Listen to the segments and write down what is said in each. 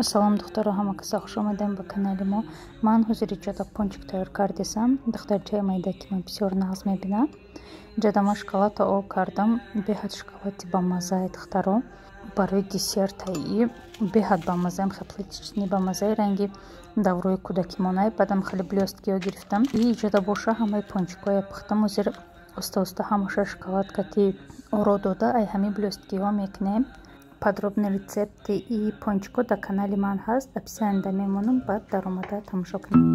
Салом, духтаро, ҳама каса хуш омадем ба канали мо. Ман ҳозир иҷода пончик тайёр кардесам. Духтарчаи майда, ки ман бисёр нағз мебинам. Иҷода ман шоколада об кардам. Беҳад шоколади бамаззаи, духтаро. Барои десертаи беҳад бамаззаем, хеле бамаззаи, ранги даврои кӯдакимонай. Баъдам хеле блёсткиҳо гирифтам. И иҷода боша ҳамаи пончикҳоя пухтам. Ҳозир оста-оста ҳамаша шоколад кати оро дода, ай ҳамин блёсткиҳо мекунем. Подробный рецепти и пончико дар канали ман ҳаст, описаниеда мемонам, баъд даромада тамошо кунед.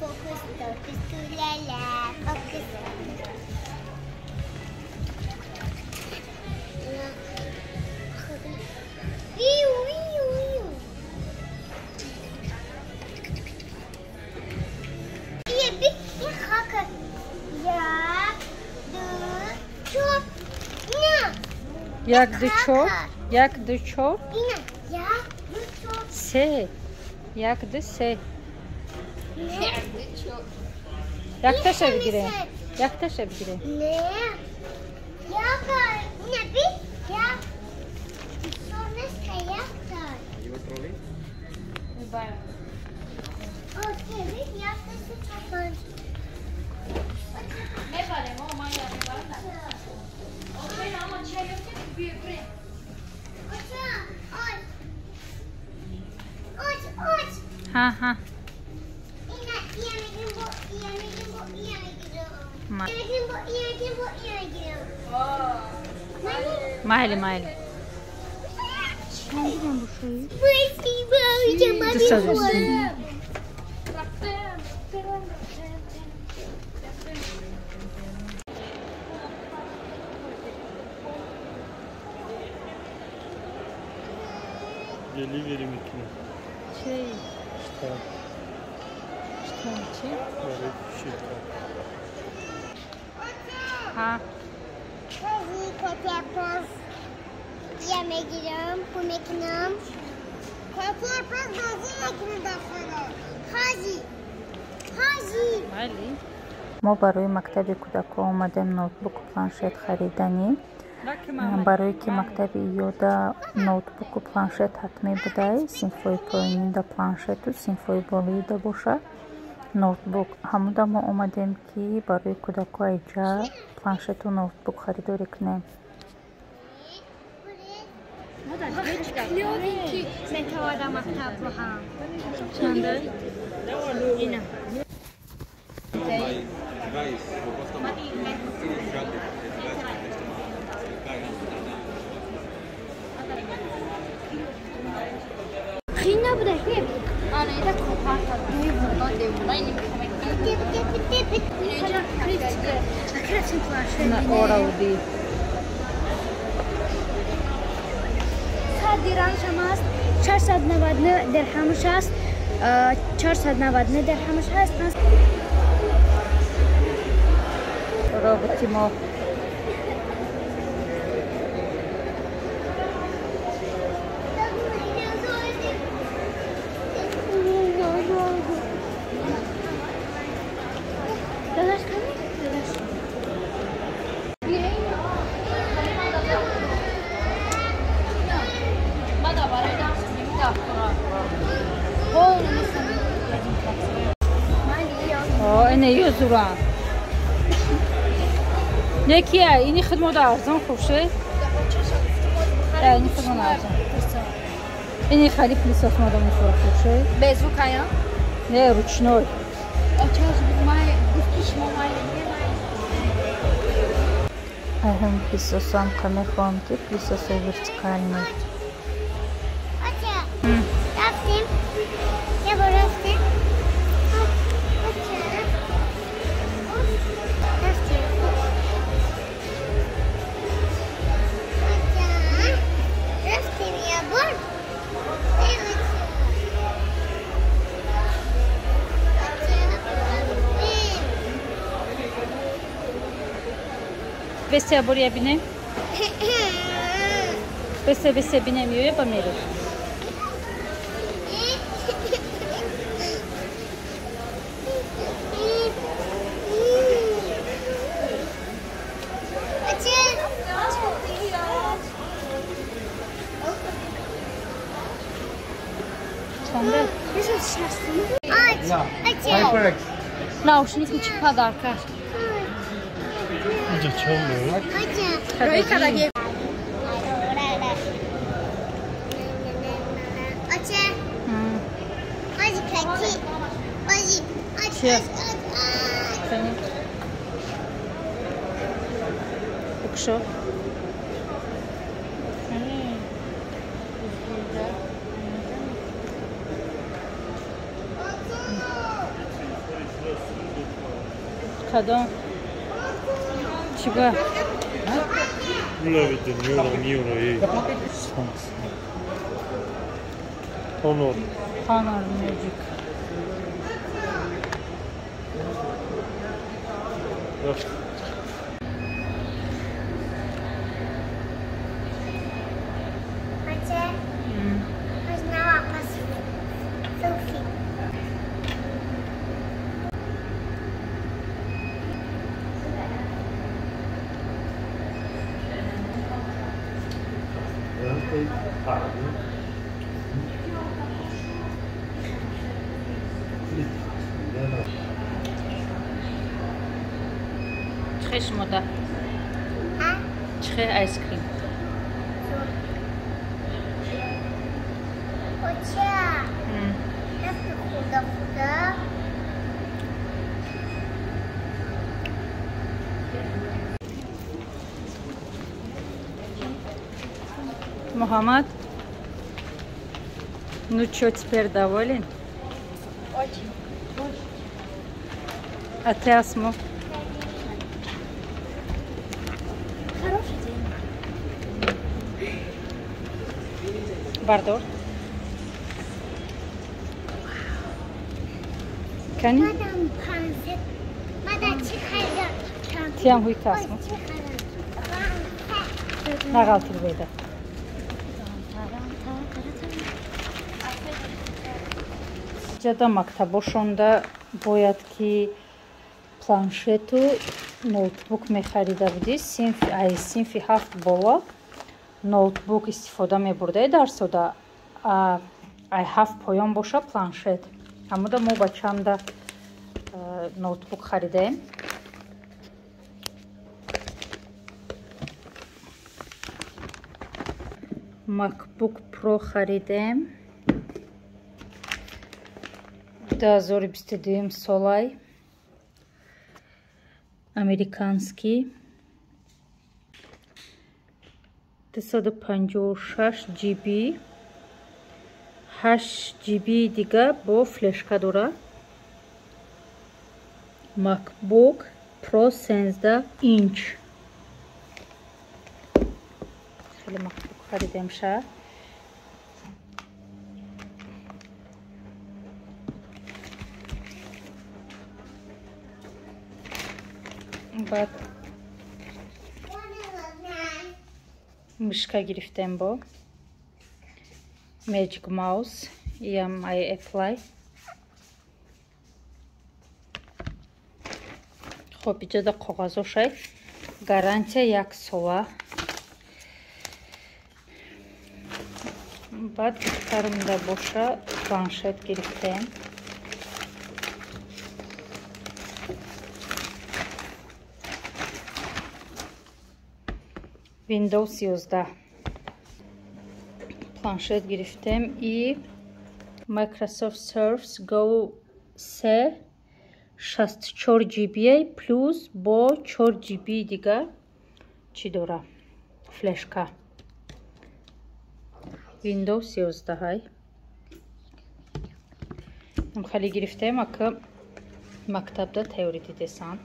Фокус, фокус, ля-ля, фокус. Виу, виу, виу. Як, ду, чор. Як, ду, чор. Се. Як, ду, се. Якташа бигире. Якташа бигире. Не. Яка, не би, я. Солнышко якта. Окей, якта супер. Ҳа, ҳа. Майли, майли. Delivery мекунем. Чӣ? Штаб. Штаб чӣ? Барои ширкат. Ҳа. Я мегирам, пул мекунам. Ҳоҷи. Ҳоҷи. Майли. Мо барои мактаби кӯдакҳо омадем ноутбуку планшет хариданӣ. Барое ки мактаби иёда ноутбуку планшет ҳатмӣ будай, синфҳои поёнида планшету, синфҳои болоида боша ноутбук. Ҳамуда мо омадем, ки барои кӯдакҳо айҷа планшету ноутбук харидорӣ кунем. Ораудӣ. 100 дирҳамшам аст, 499 дирҳамш аст, 499 дирҳамш ҳаст. Роботи мо. зуран. Не кия, ини хидмат арзон хуршед. Ини хидмат арзон. Ини хали пылесос мода мефура хуршед. Без звука, Не, ручной. Ай пылесосам мехоҳам ки пылесосои вертикальный. Рафтем. Я бор рафтем. Рафтем. Рафтем я бор. Бесе бор я бинем. Бесе бесе бинем ёя ба мерем. Наушник чи подарка. Букшо. Кадом? Чиба? Honor. Honor Magic. Чихе шумода? Чихе айскрим? Мухаммад, ну чё, теперь доволен? Очень. А ты, Асмо? Хороший день. Бардор. Кани? Тиам хуйка, Асмо. Нағалтыр бейда. Ҷада мактабошонда бояд ки планшету ноутбук мехарида будӣ. Ай синфи 7 боло ноутбук истифода мебурдаи дарсода, ай 7 поён боша планшет. Ҳамуда мо бачамда ноутбук харидаем. MacBook Pro харидаем. 2022 солай, американский, 256 GB, 8 GB дига бо флешка дора. MacBook Pro 13 инч. Хеле MacBook харидем ша. Баъд мышка гирифтем бо Magic Mouse, иам ай Apple. Хоб, иҷода коғазошай, гарантия 1 сола. Баъд духтарумда боша планшет гирифтем. Windows 11 планшет гирифтем и Microsoft Surface Go 3 64 GB плюс бо 4 GB дига чӣ дора? Флешка. Windows 11 ҳай. Хеле гирифтем, ака мактабда тайёрӣ дидесан.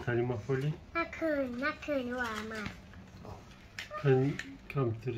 Калимафоли? Накун, накун, ва ма. Компютер.